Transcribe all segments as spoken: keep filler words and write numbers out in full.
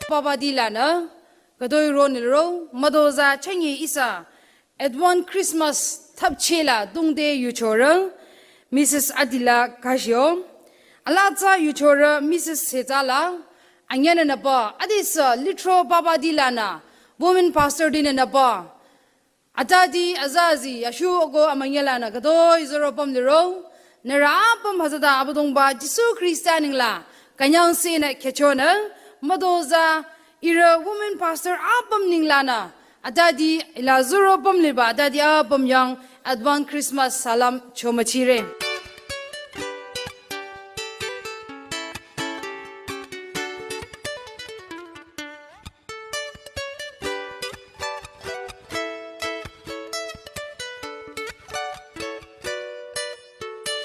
Papa dilanü, kadoi ronilro, madoza changi ihsa, Advent Christmas thapchela dungde yuchorang, Missus Adila Kashio, alatsa yuchora Missus Setala, anyananapa, adisa litro Papa dilana, woman pastor dinanapa, atadi azazi, ashu ogo amanyalana, kadoi zoro pom liro, nara apom hazada abudongba, Jisu Krista ningla, kanyang sena kechona, madoza, ira woman pastor apom ninglana, atadi ila zoro pom liba, atadi apom yang, Advent Christmas salam chomachire.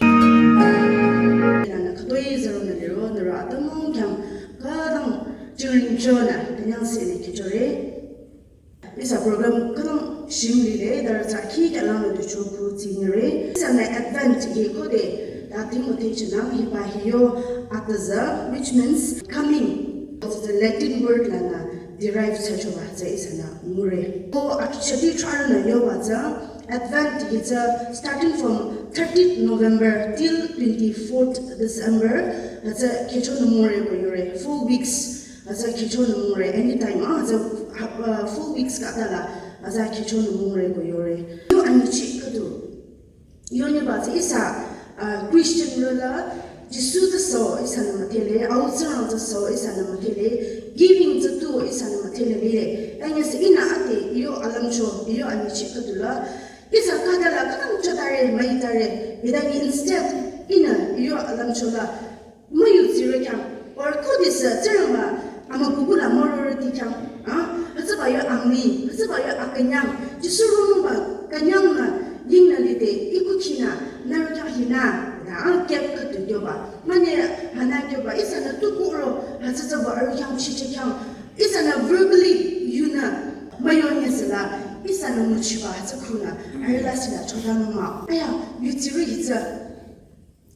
Nana kadoi zero na lero, nara atamo kyang kadang jingring jona, kanyang sene kichore. Ihsa program kadang shim lile, dara tsaki kyalang lo ducho ku tsingere. Ihsa na Advent ye kode, da Timothy chenang hiba hiyo ataza, which means coming. It's the Latin word lana derive sachoba, za ihsa na ngure. Ko akchati chara na yoba za, Advent is uh, starting from thirtieth November till twenty-fourth December. That's a kicho no more ko yore, four weeks. That's a kicho no more anytime. Ah, that's a uh, four weeks katala. That's a kicho no more ko yore. Yo anichi kadu. Yo ne ba ihsa uh, Christian rola Jisu the so ihsa na matele, outside the so ihsa na matele, giving the two ihsa na matele le. And yes, ina ate yo alamcho, yo anichi kadula. Ihsa kadala kadang chotare, maitare, idani instead, ina, iyo alam chola, mayu tsire kyang, or kodisa, tsirama, ama bubula morority kyang, ah, hatsaba yo ami, hatsaba yo akanyang, Jisu runungba, kanyang na, ying na lite, iku kina, naru kyang hina, na, ah, kep katu yoba, mane, hana yoba, ihsa na tukuro, hatsaba aru kyang, chiche kyang, ihsa na verbally, yuna, mayo nyesela, ihsa na muchiba, hatsakuna, arila sila, choda numa. Aya, yutsiri hitsa.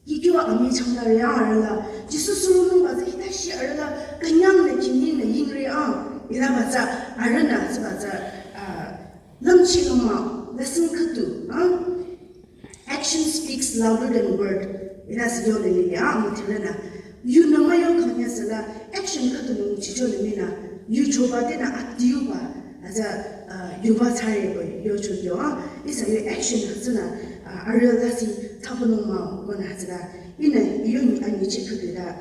Yikyo ami changda rea arila. Jisu suru nungba, hita shi arila, kanyang na kini na yingri a. Ila baza, arana, zibaza, ah, lamchi numa, lesson katu, ah. Action speaks louder than word. Ila si yo le ni ya, mo tira na. Yu na ma yo kanya sala, action katu nung chicho le mina. Yu choba te na atiuba. Aza, ah, yuba tsare ko, yo cho yo, ah. Ihsa yo action hazuna, ah, arila si tabu numa, ko na hazuna. Ina, yo ni ani chikatu da.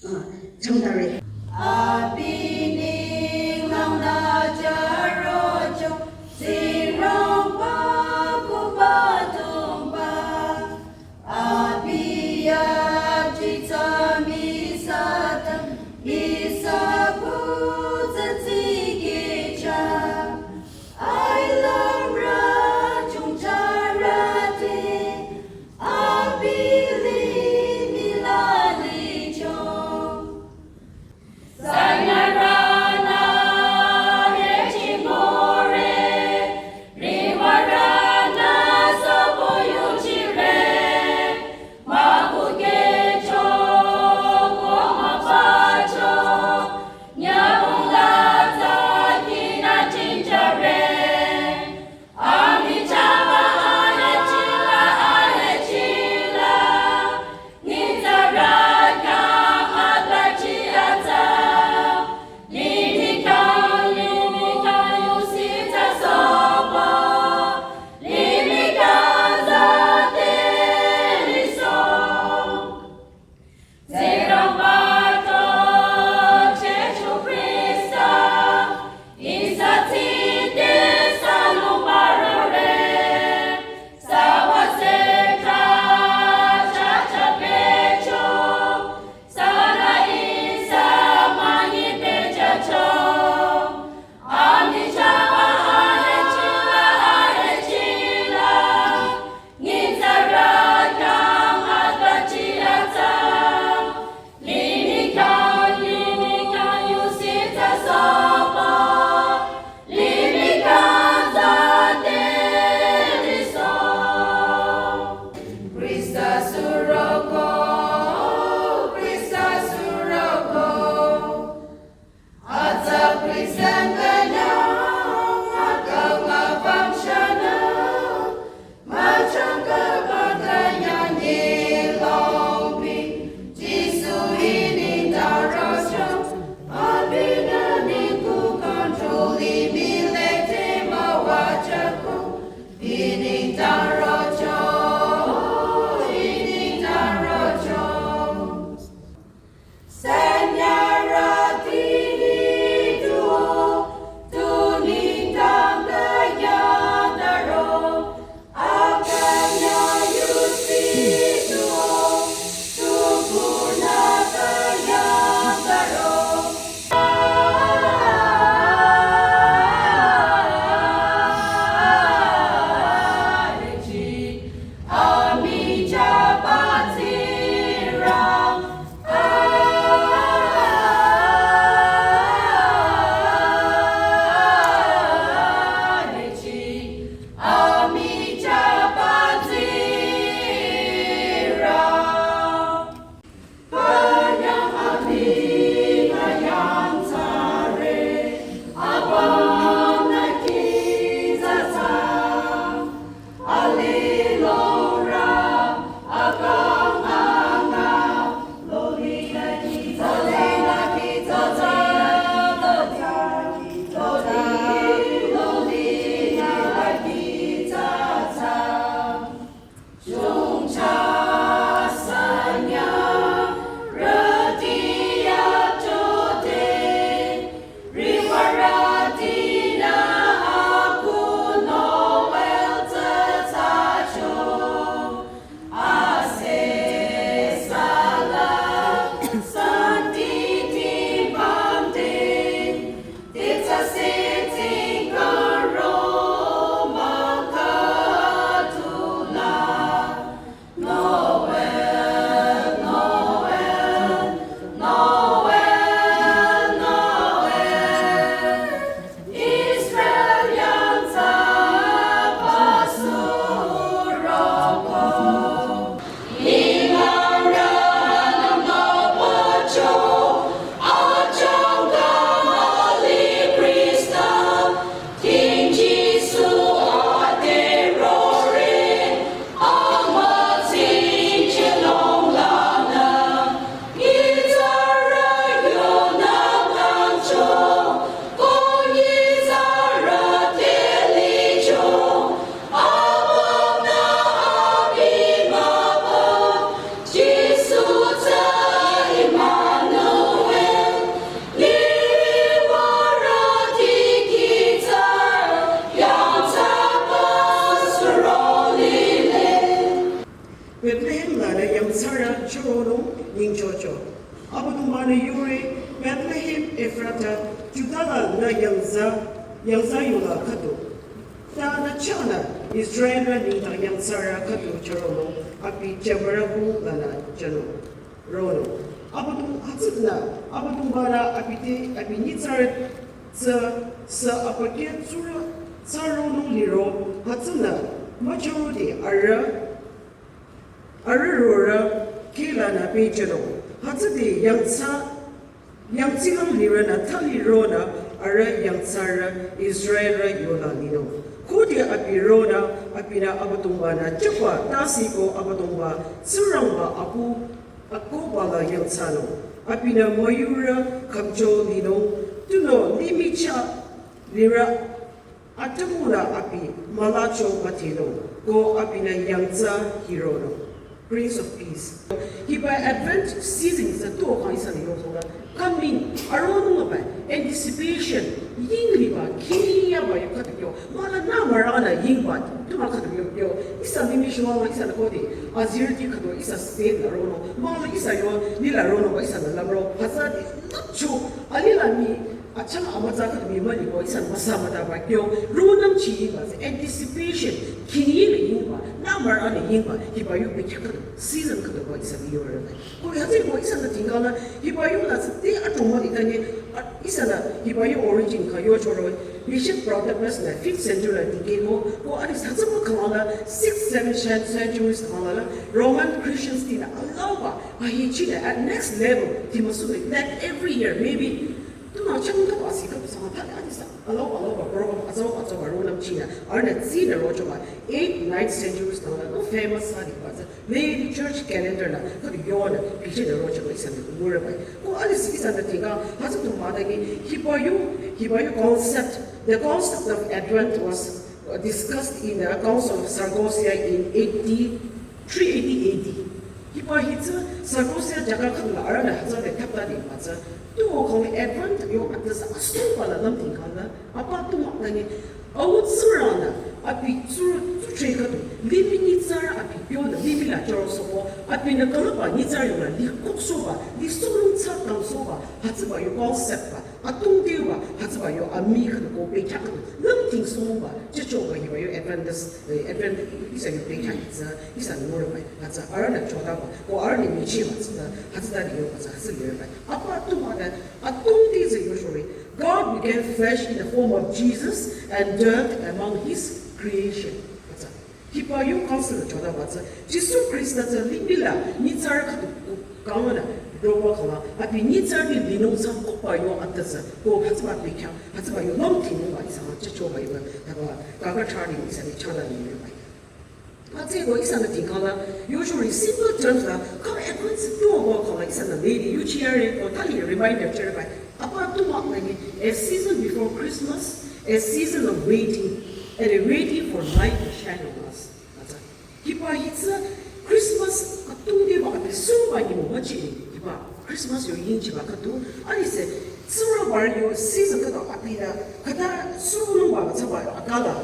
Ah, changdare. Abi ning langda jarocho, sirongba kuba tongba. Abi ya jitsami satan, isa kuza tsikecha. Ai lamra chungcharate, abili milalicho. Sanarana Abüdongba-nü yore, Bethlehem Efrata, Juda lanü yangza, yangza yola khüdu. Ta nü chahnü Israelrü nengdang yangthsarü khüdu chüronung, abi jümürü kuh lanü jünung, ronung. Abüdong hütsünü, Abüdongba-nü abi te, abi nyitsarü tsü, sü abükyü tsurü, tsü ronung liro, hütsünü, müchorode arüh, arüh rorüh, kih lanü pehjünung. Hütsüde yangthsa, yangthsilang lirünü thali ronü, arüh yangthsarü Israelrü yola linung. Khode abi ronü, abinü Abüdongba-nü jüba tasi ko Abüdongba, Tsingrangba apu, akohba la yangthsanung. Abinü müyurü khümcho linung, tunüo limih chah lirü atümung la abi mülacho müdhenung, ko abinü yangthsa hironung. Prince of Peace. Hiba Advent season tsü tuo kang ihsanü yosola. Coming, aronung ba, anticipation, yingliba, kih yaba yo khüdu yo. Mahla nü müranü yingba, tu mah khüdu yo yo. Ihsa limih shulangla ihsanü khode, azirüti khüdu ihsa state la ronung. Mahla ihsa yo, nila ronungba ihsanü lümro. Hütsüde, lüpcho, alila mi, achang amütsa khüdu mi müliba, ihsanü müsa mütaba yo. Ronung chi yingba, anticipation, kih yingle yingba, nü müranü yingba, hiba yo bekhyah khüdu, season khüdu ba ihsanü yore. Ko hütsüeko ihsanü tingkala, hiba yo la tsü te atümung itanye, a, ihsanü hiba yo origin kha yochoro, Bishop Protapas nü fifth century la dikehko, ko adi hütsüba khangla six, seven cen-, centuries khangla Roman Christians tinü alauba, ahi chinü at next level, ti müsule, like every year, maybe, tu mah chang ka ba si ka sa, ta adi sa, alauba, alauba, program, azauba, azauba, ronung chinü, arühnü tsinü rochoba, eighth, ninth centuries khangla, no famous sa di ba sa, Lady Church Calendar la, khüdu yonü, picture la rocho ihsanü ngure bai. Ko alisi ihsanü tingka, hütsü tu mah dagi, hiba yo, hiba yo concept, the concept of Advent was, uh, discussed in the Council of Saragossa in eighty, three eighty A D. Hiba hitsü Saragossa jaga khüdu la arühnü hütsüde thapta di ba tsü. Tuo kang Advent yo atsa asungba la lümting khangla, apa tu mah dagi, Au Tsingrang-nü, abi tsurü, tsuche khüdu, limih nyitsarü abi pyonü, limih la chürosohko, abinü külüpba nyitsarü yola, li khoksohba, li surung tsa kangsohba, hütsüba yo concept ba, atungdeba, hütsüba yo amii khüdu ko bekhyah khüdu, lümting sohba, jüchoba hiba yo Adventist, eh, Advent, ihsa yo bekhyah hitsü, ihsanü ngure bai, hütsü arühnü chodaba, ko arühnü nyichehba tsü, hütsüta li yo ba tsü, hütsü li yo bai. Apa tu mah dagi, atungde tsü yochore, God became flesh in the form of Jesus and dwelt among his creation. Ba tsü. Hiba yo council la chodaba tsü. Jisu Khrista tsü limih la nyitsarü khüdu kangnü roba khangla. Abi nyitsarüti linung sa koba yo atsa tsü. Ko hütsüba bekhyah, hütsüba yo lümting ba ihsa jüchoba yo. Taba kaka charting ihsanü changla ni yo ba. Hütsüeko ihsanü tingkala, usually simple terms la, kang Advent tuo ba khangla ihsanü lady, yuchire, ko thali reminder chere bai. Apa tu mah dagi, a season before Christmas, a season of waiting, and a waiting for light to shine on us. Ba tsü. Hiba hitsü Christmas atungdeba abi sungba nyümong müchire, hiba Christmas yo yingchiba khüdu, alise, Tsingrangba yo season khüdu abinü, khüta surunungba tsüba akala,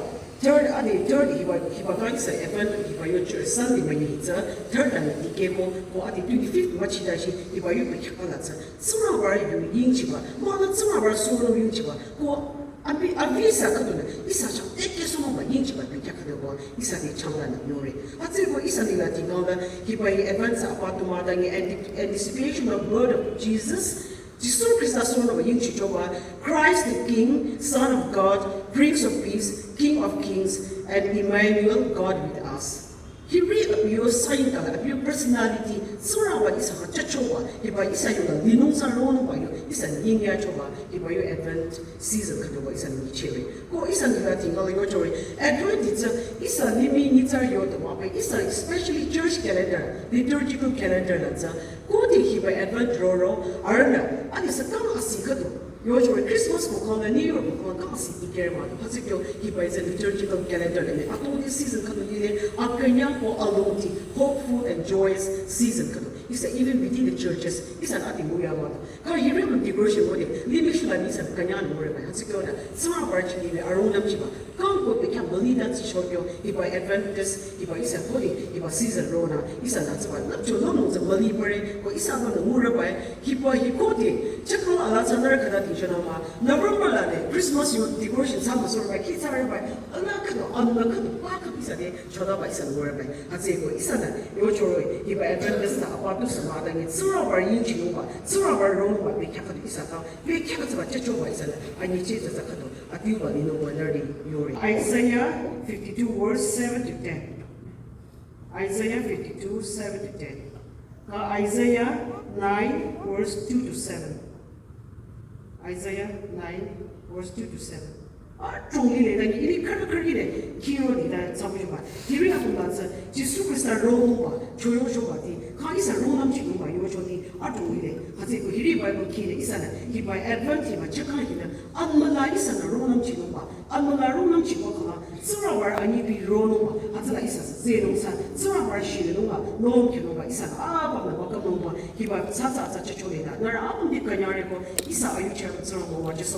third, adi third hiba, hiba kang ihsa Advent hiba yo church Sunday münyi tsü, third lanü dikehko, ko adi twenty-fifth müchidashi, hiba yo bekhyah la tsü, Tsingrangba yo yingchiba, mahla Tsingrangba surunung yingchiba, ko abi, abi ihsa khüdunü, ihsa chah teke sohba yingchiba bekhyah khüdu ko, ihsa te changla nü yore. Hütsüeko ihsa nila tingkala, hiba yo Advent tsü apa tu mah dagi anti-, anticipation of birth of Jesus, Jisu Khrista surunungba yingchichoba, Christ the King, Son of God, Prince of Peace, King of Kings, and Emmanuel, God with us. Hiri abi yo sign kala, abi yo personality, Tsingrangba ihsa khyang jüchoba, hiba ihsa yola linung sa ronungba yo, ihsa yingyachoba, hiba yo Advent season khüdu ba ihsa nyichere. Ko ihsa nila tingkala yochore, Advent tsü, ihsa limih nyitsarü yo taba ba, ihsa especially church calendar, liturgical calendar la tsü, Khode hiba Advent roro, arühnü, adi sü kang asi khüdu. Yochore Christmas ko kang, New Year ko kang, kang asi dikehre mah. Hütsükyo hiba is a liturgical calendar le, atungde season khüdu lile, akünyang ko alongdi, hopeful and joyous season khüdu. Ihsa even within the churches, ihsa la ati nguya mah. Kha hiri mah decoration ngode, limih shula ni ihsa kanya ngurebai. Hütsü kyonü, Tsingrangba chini le arongnüm chiba. Kang ko bekhyah mali dan si shokyo, hiba Adventist, hiba ihsa kodi, hiba season ronü, ihsa la tsiba, lap cho lom nung tsiba mali pare, ko ihsa ba ngurebai, hiba hi kodi, chakma ala tsanar kada di shona mah, November la le, Christmas yo decoration sa masorebai, ki tsarebai, ala kado, ala kado, pa kado ihsa de, choda ba ihsa ngurebai. Hütsüeko ihsanü, yo choro, hiba Adventist ta, apa tu sama ta ni, Tsingrangba yingchinungba, Tsingrangba ronungba, bekhyah kado ihsa ta, bekhyah kado ba, chachoba ihsanü, anyi che za kado, atiuba ni no wonder di, yore. Isaiah fifty-two verse seven to ten. Isaiah fifty-two, seven to ten. Ka Isaiah nine verse two to seven. Isaiah nine verse two to seven. Adrong lile, ta ni ili kar kar lile, kiro ni ta tsamu ba. Hiri atum ba tsü, Jisu Krista ronungba, choyo choba ti, kha ihsa rongnümchinungba yo cho ti, adrong lile. Hütsüeko hiri Bible kile, ihsanü, hiba Advent hiba chakang hile, anmala ihsanü rongnümchinungba, anmala rongnümchiba khala, Tsingrangba anyi bi ronungba, hütsüla ihsa zehnung sa, Tsingrangba shilenungba, lomkhenungba, ihsanü, apa na ba kanungba, hiba sa sa sa chachole na, nara apum di kanyare ko, ihsa ayu chara Tsingrangba wa Jisu